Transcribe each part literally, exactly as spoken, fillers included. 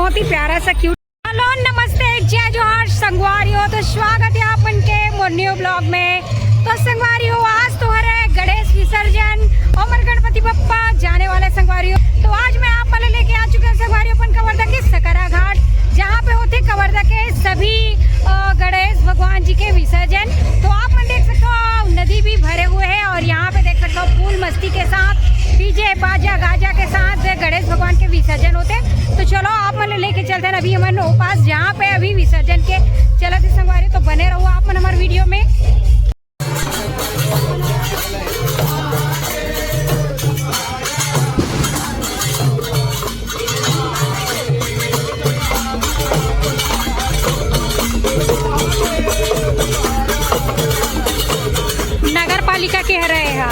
बहुत ही प्यारा सा क्यूट। हेलो, नमस्ते, जय जोहार संगवारी हो। तो स्वागत है आप मन के मोर न्यू ब्लॉग में। तो संगवारी हो, आज तो हरे गणेश विसर्जन, अउ हमर गणपति बप्पा जाने वाले संगवारी हो। तो आज मैं आप मन लेके आ चुके हंव संगवारी हो अपन कवर्धा के सकरा घाट, जहाँ पे होथे कवर्धा के सभी, अ, गणेश भगवान जी के विसर्जन। तो आप मन देख सकते हो, नदी भी भरे हुए हैं और यहाँ पे देख सकते हो फुल मस्ती के साथ डीजे बाजा गाजा के साथ गणेश भगवान के विसर्जन होथे। तो चलो आप मन लेके चलते हैं अभी हमन ओ पास, जहाँ पे अभी विसर्जन के चलत हे संगवारी। तो बने रहो आप मन हमर वीडियो में। नगर पालिका के हरे हा।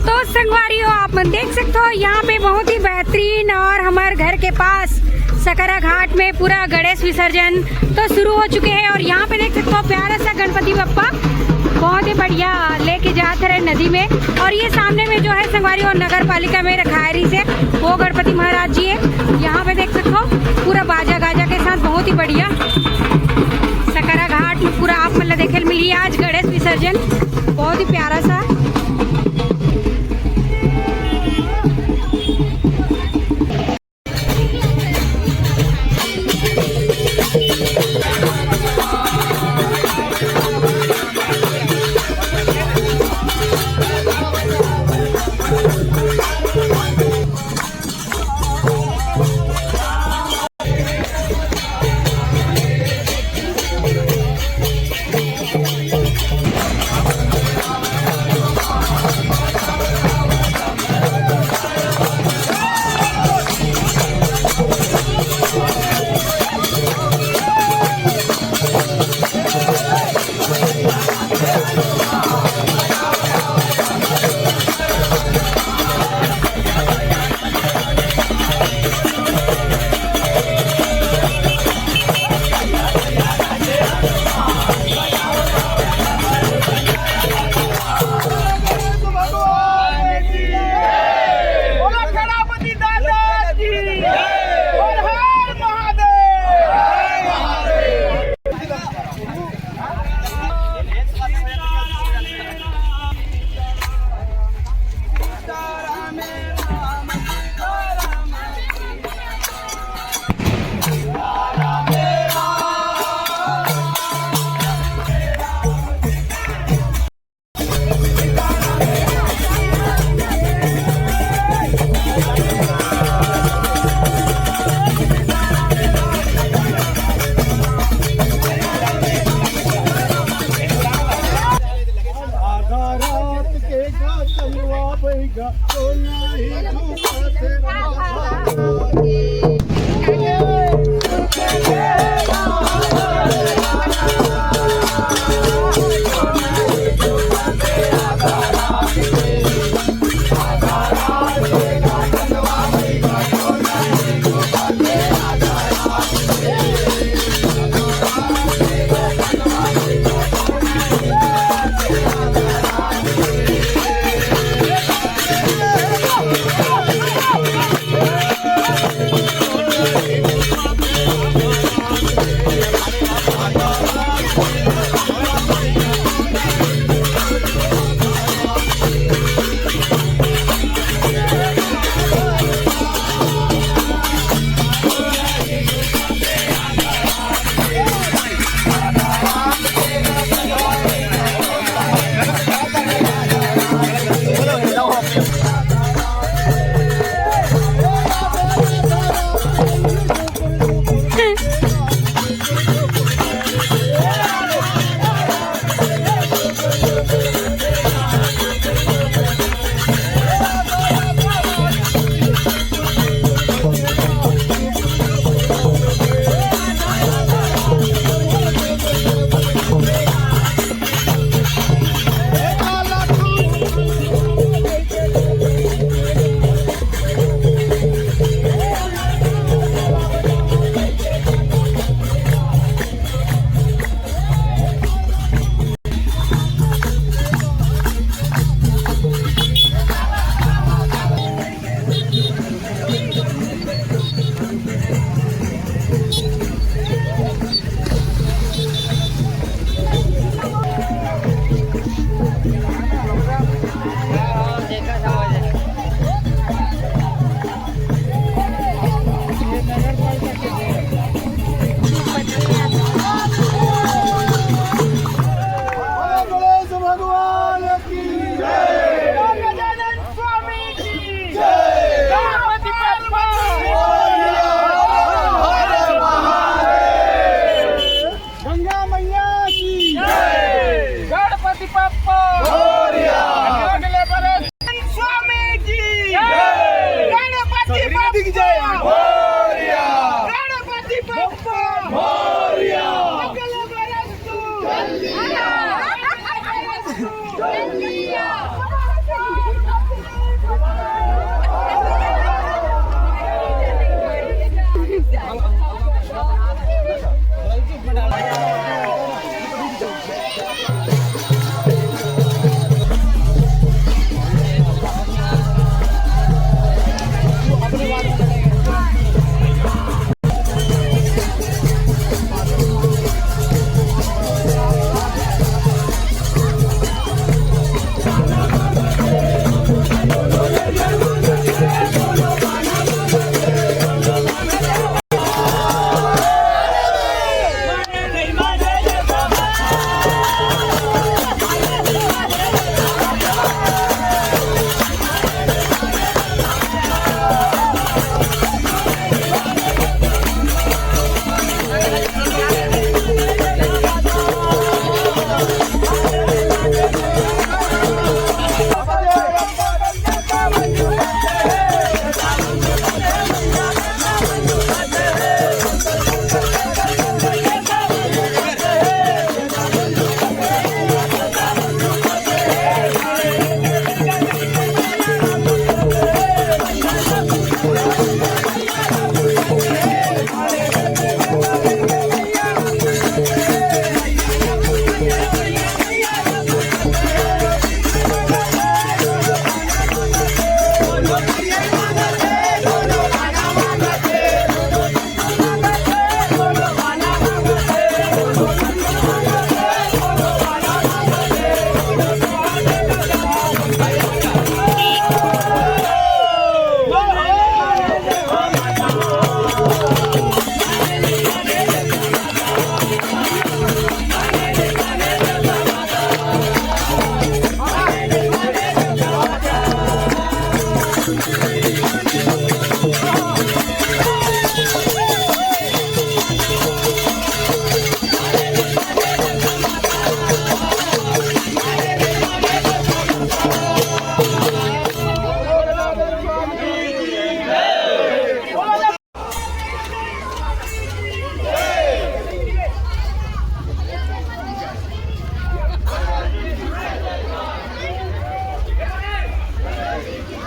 तो संगवारी हो, आप मन देख सकते हो, यहाँ पे बहुत ही बेहतरीन और हमारे घर के पास सकरा घाट में पूरा गणेश विसर्जन तो शुरू हो चुके हैं। और यहाँ पे देख सकते हो, प्यारा सा गणपति बप्पा बहुत ही बढ़िया लेके जात रहे नदी में। और ये सामने में जो है संगवारी हो, नगर पालिका में रखाय रहिस हे, वो गणपति महाराज जी है। यहाँ पे देख सकते हो, पूरा बाजा गाजा के साथ बहुत ही बढ़िया सकरा घाट में पूरा आप मन ला देखे ल मिली आज गणेश विसर्जन, बहुत ही प्यारा सा।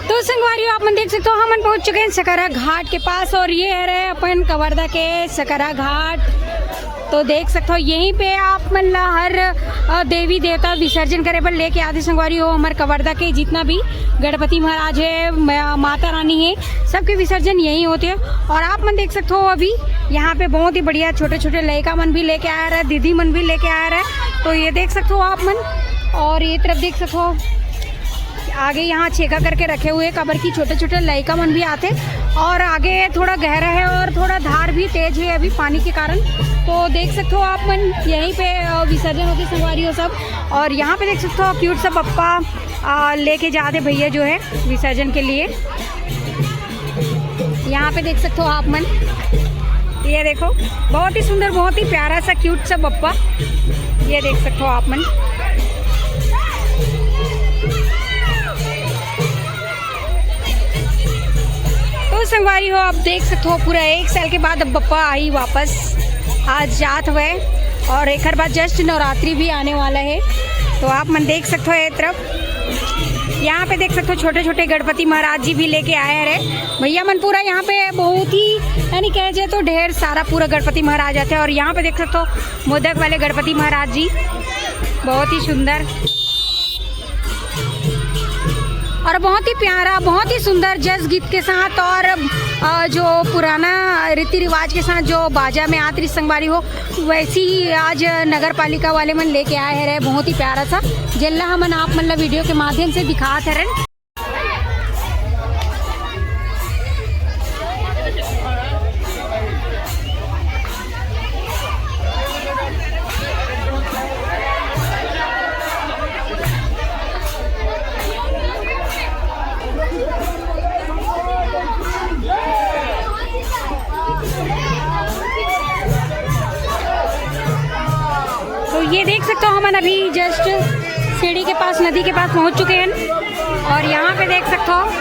तो संगवारी हो, आप मन देख सकते हो, हमन पहुंच चुके हैं सकरा घाट के पास और ये हरे अपन कवर्धा के सकरा घाट। तो देख सकते हो, यहीं पे आप मन ला हर, अ, देवी देवता विसर्जन करे बर लेके आथे संगवारी हो। हमर कवर्धा के जितना भी गणपति महाराज है, म-, माता रानी है, सबके विसर्जन यहीं होथे। और आप मन देख सकते हो, अभी यहाँ पे बहुत ही बढ़िया छोटे छोटे लइका मन भी लेके आए रहे, दीदी मन भी लेके आए रहे। तो ये देख सकते हो आप मन, और ये तरफ देख सकते हो, आगे यहाँ छेका करके रखे हुए, काबर की छोटे छोटे लइका मन भी आथे। और आगे थोड़ा गहरा है और थोड़ा धार भी तेज है अभी पानी के कारण। तो देख सकते हो आप मन, यहीं पे, अ, विसर्जन होते संगवारी हो सब। और यहाँ पे देख सकते हो क्यूट सा बप्पा, अ, लेके जाते भैया जो है विसर्जन के लिए। यहाँ पे देख सकते हो आप मन, ये देखो, बहुत ही सुंदर, बहुत ही प्यारा सा क्यूट सा बप्पा, ये देख सकते हो आप मन। तो संगवारी हो, आप देख सकते हो, पूरा एक साल के बाद अब बप्पा आई वापस, आज जात हुए। और एक बार जस्ट नवरात्रि भी आने वाला है, तो आप मन देख सकते हो ये तरफ। यहाँ पे देख सकते हो, छोटे छोटे गणपति महाराज जी भी लेके आए रहे भैया मन। पूरा यहाँ पे बहुत ही, यानी कह जाए तो ढेर सारा पूरा गणपति महाराज आते हैं। और यहाँ पे देख सकते हो, मोदक वाले गणपति महाराज जी, बहुत ही सुंदर और बहुत ही प्यारा, बहुत ही सुंदर जस गीत के साथ और, अ, जो पुराना रीति रिवाज के साथ जो बाजा में आत रही संगवारी हो, वैसे ही आज नगर पालिका वाले मन लेके आए हैं रहे, बहुत ही प्यारा सा, जेला हमन आप मन ला वीडियो के माध्यम से दिखात हरन। तो ये देख सकते हो, हमन अभी जस्ट सीढ़ी के पास, नदी के पास पहुंच चुके हैं और यहाँ पे देख सकते हो।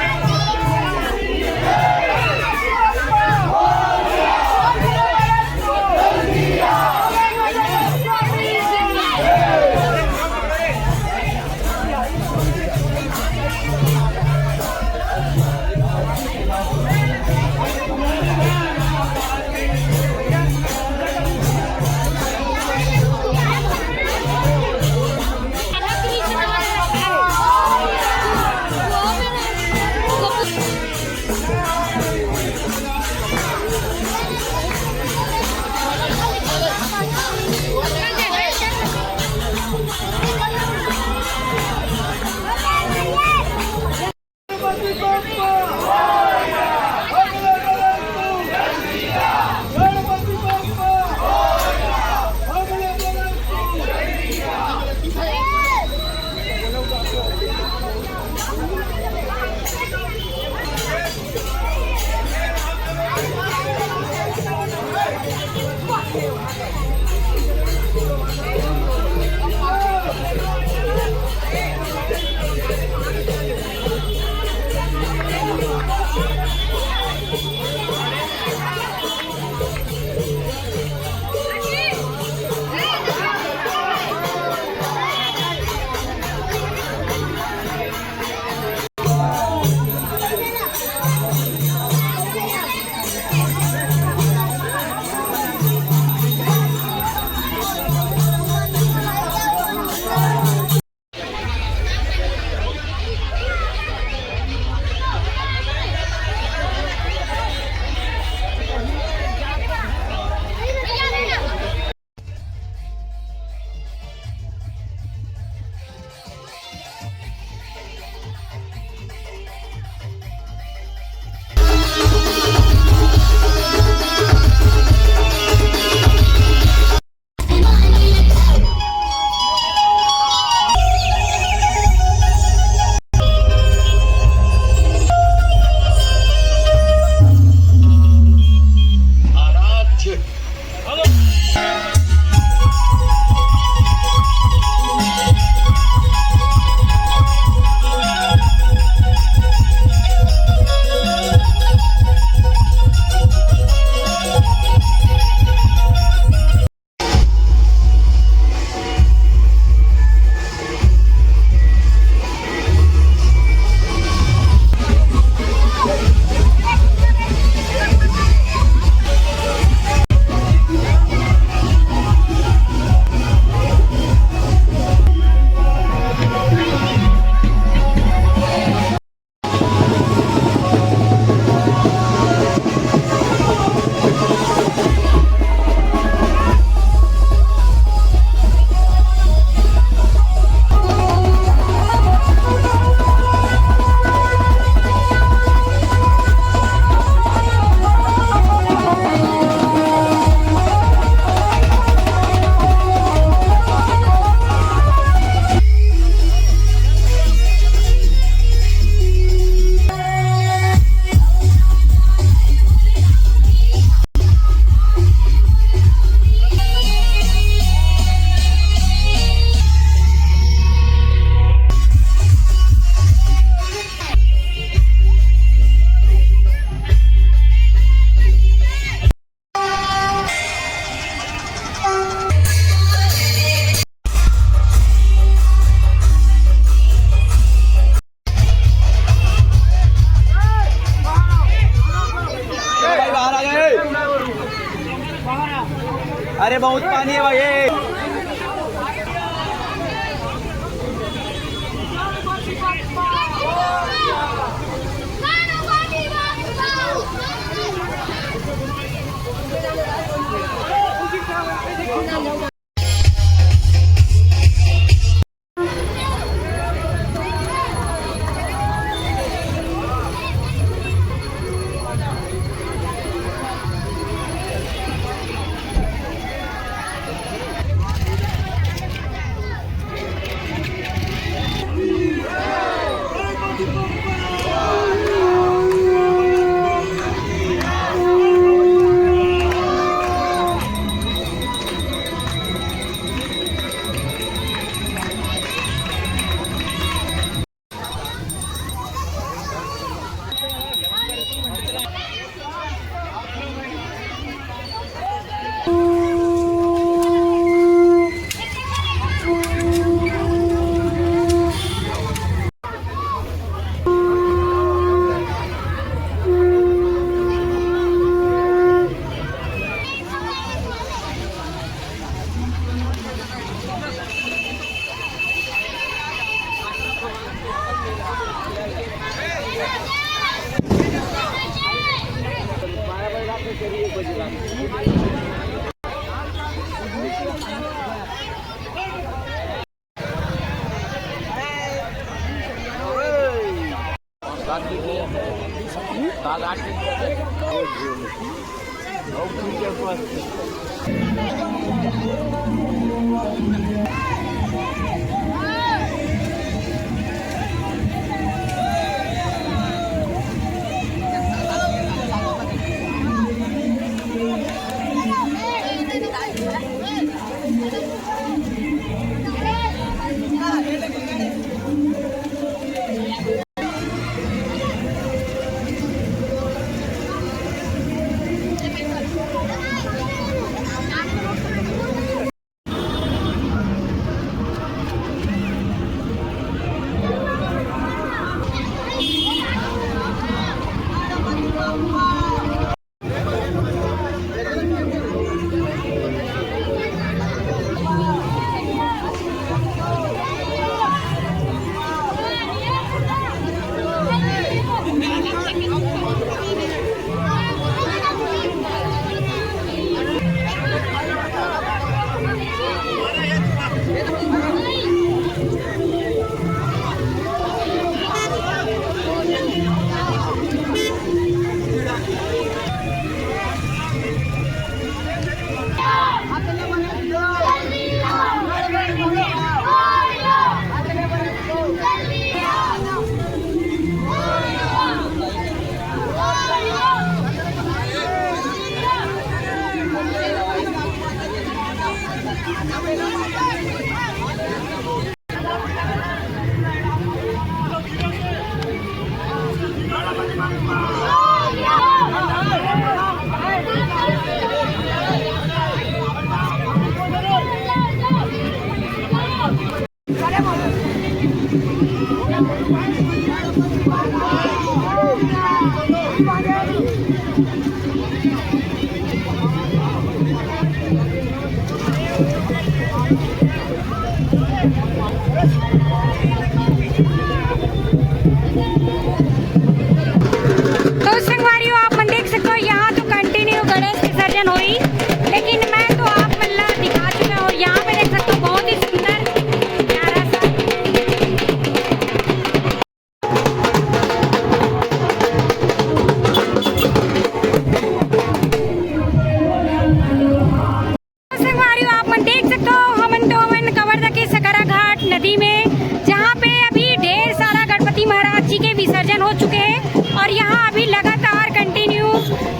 तो संगवारी हो, आप मन देख सकते हो, यहाँ तो कंटिन्यू गणेश विसर्जन होई, लेकिन मैं तो आप मन ला दिखा चुका हूँ। यहाँ पे देख सकते हो, बहुत ही सुंदर प्यारा सा। संगवारी हो, आप मन देख सकते हो, हमन तो हमन कवर्धा के सकरा घाट नदी में, जहाँ पे अभी ढेर सारा गणपति महाराज जी के विसर्जन हो चुके हैं और यहाँ अभी लगातार कंटिन्यू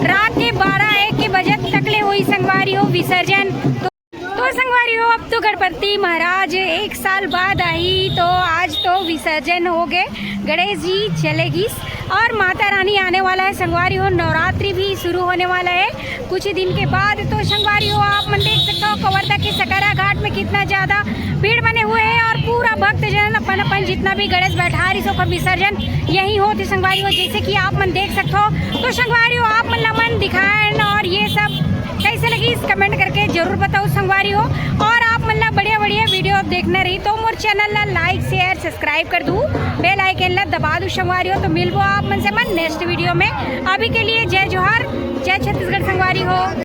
रात के बारह एक के बजे तक ले होई संगवारी हो विसर्जन। तो, तो संगवारी हो, अब तो गणपति महाराज एक साल बाद आई, तो आज तो विसर्जन हो गए, गणेश जी चले गिस और माता रानी आने वाला है संगवारी हो, नवरात्रि भी शुरू होने वाला है कुछ ही दिन के बाद। तो संगवारी हो, आप मन देख सकते हो कवर्धा के सकरा घाट में कितना ज्यादा भीड़ बने हुए हैं और पूरा भक्तजन अपन अपन जितना भी गणेश बैठा रही सो ओकर विसर्जन यही होत हे संगवारी हो, जैसे कि आप मन देख सकते हो। तो संगवारी हो, आप मन ला मन दिखाएन और ये सब कैसे प्लीज कमेंट करके जरूर बताओ संगवारी हो। और आप मन ला बढ़िया बढ़िया वीडियो देखना रही तो मोर चैनल ला लाइक, शेयर, सब्सक्राइब कर दू, बेल आइकन ला दबा दू संगवारी हो। तो मिलबो आप मन से मन नेक्स्ट वीडियो में। अभी के लिए जय जोहार, जय छत्तीसगढ़ संगवारी हो।